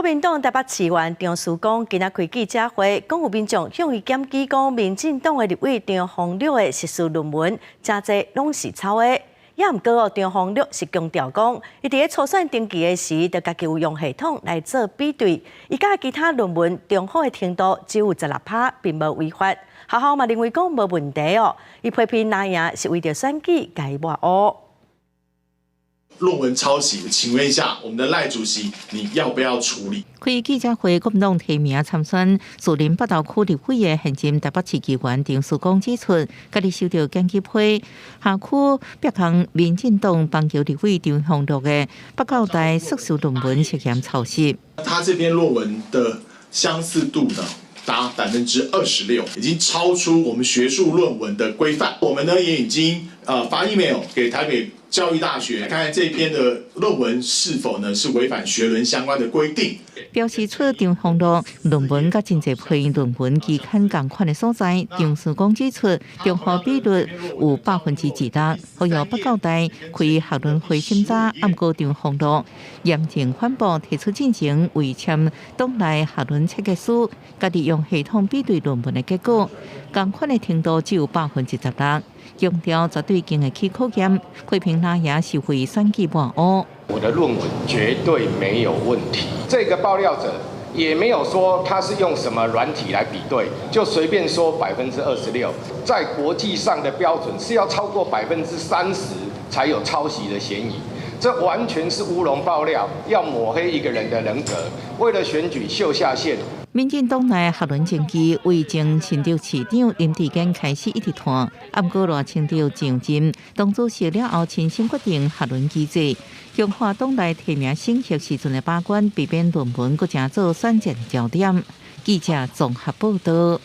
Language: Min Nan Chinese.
國民黨台北市議員張樹剛今仔開記者會，講有民眾向伊檢舉講，民進黨的立委張宏陸的碩士論文誠濟攏是抄的。也毋過哦，張宏陸是強調講，伊佇咧初選登記的時，就家己有用系統來做比對，伊佮其他論文重複的程度只有16趴，並無違法。學校嘛認為講無問題哦，伊批評藍營是為著選舉共伊抹烏。論文抄襲，請問一下，我們的賴主席，你要不要處理？開記者會，國民黨提名參選士林北投區立委的現任台北市議員張樹剛指出，家己收到檢舉批，轄區別項民進黨板橋立委張宏陸的北教大碩士論文涉嫌抄襲。他這篇論文的相似度呢，達26%，已經超出我們學術論文的規範。我們呢也已經發 email 給台北教育大學，看看這篇的論文是否呢是違反學倫相關的規定。表示出張宏陸論文佮真濟篇論文期刊仝款的所在，張樹剛指出，重複比率有26%，呼籲北教大開學倫會審查，毋過張宏陸嚴正反駁，提出進前未簽黨內學倫切結書，家己用系統比對論文的結果，仝款的程度只有16%。強調絕對經得起考驗，批評藍營是為選舉抹烏。我的論文絕對沒有問題，這個爆料者也沒有說他是用什麼軟體來比對，就隨便說26%，在國際上的標準是要超過30%才有抄襲的嫌疑，這完全是烏龍爆料，要抹黑一個人的人格，為了選舉秀下限。民進黨內學倫爭議，為前新竹市長林智堅開始一直拖，毋過賴清德上任黨主席了後，親身決定學倫機制，強化黨內提名審核時陣的把關，避免論文閣成做選戰焦點。記者綜合報道。